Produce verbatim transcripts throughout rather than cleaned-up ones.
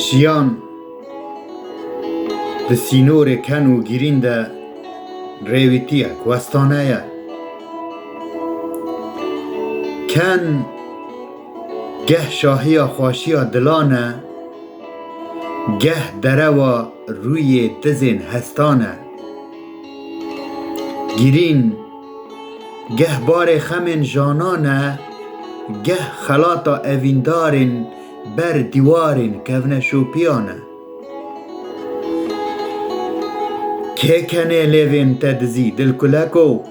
Jiyan di sînorê ken û girîn de rêwîtiyek westane ye. Ken geh şahiya xweşiya dilan e, geh derewa rûyê dizên hestan e. Girîn geh barê xemên janan e, geh xelata evîndarên ber dîwarên kevneşopiyan e. Kê kenê lêvên te dizî, dilkuleko?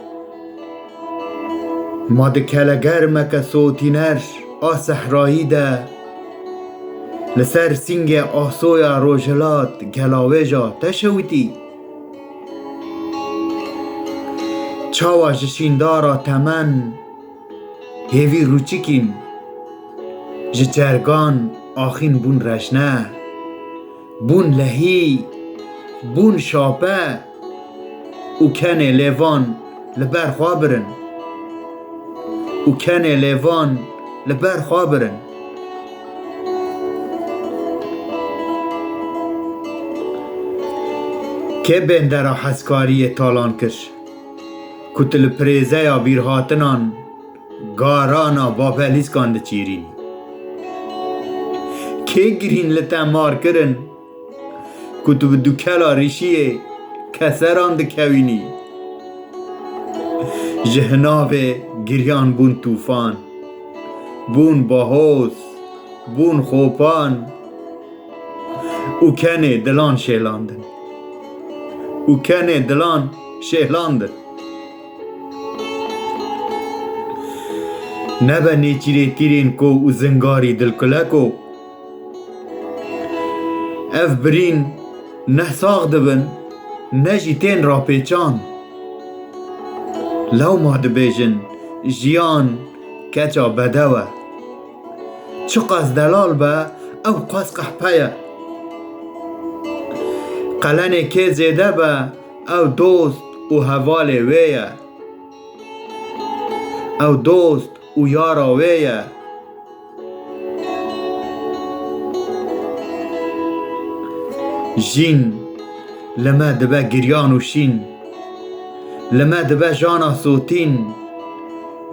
Ma di kelegermeke sotîner a sehrayî de li ser sîngê asoya rojhilat gelawêja te şewitî? Çawa ji şîndara temen hêvî rûçikîn, ji çergan axîn bûn reşne, bûn lehî, bûn şape û kenê lêvan li ber xwe birin. Û kenê lêvan li ber xwe birin. Kê bêndera hezkariyê talan kir, ku tu li pirêzeya bîrhatinan garana babelîskan diçîrînî? Kê girîn li te mar kirin, ku tu bi dukela rîşiyê keseran dikewînî? Ji hinavê giriyan bûn tûfan, bûn bahoz, bûn xopan û kenê dilan şêlandin. Û kenê dilan şêlandin. Nebe nêçîrê tîrên ko û zingarî, dilkuleko. Ev birîn ne sax dibin, ne jî tên rapêçan. Lewma dibêjin, jiyan keça bedew e. Çiqas delal be, ew qas qehpe ye. Qelenê kê zêde be, ew dost û hevalê wê ye. Ew dost û yara wê ye. Jîn li me dibe giryan û şîn. Li me dibe jana sotîn.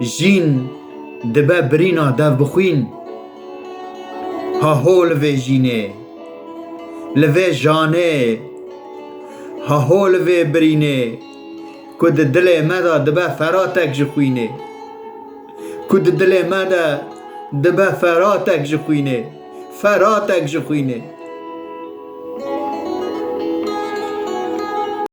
Jîn dibe birîna dev bi xwîn. Ha ho li vê jînê, li vê janê, ha ho li vê birînê, ku di dilê me de dibe feratek ji xwînê. Ku di dilê me de dibe feratek ji xwînê. Feratek ji xwînê.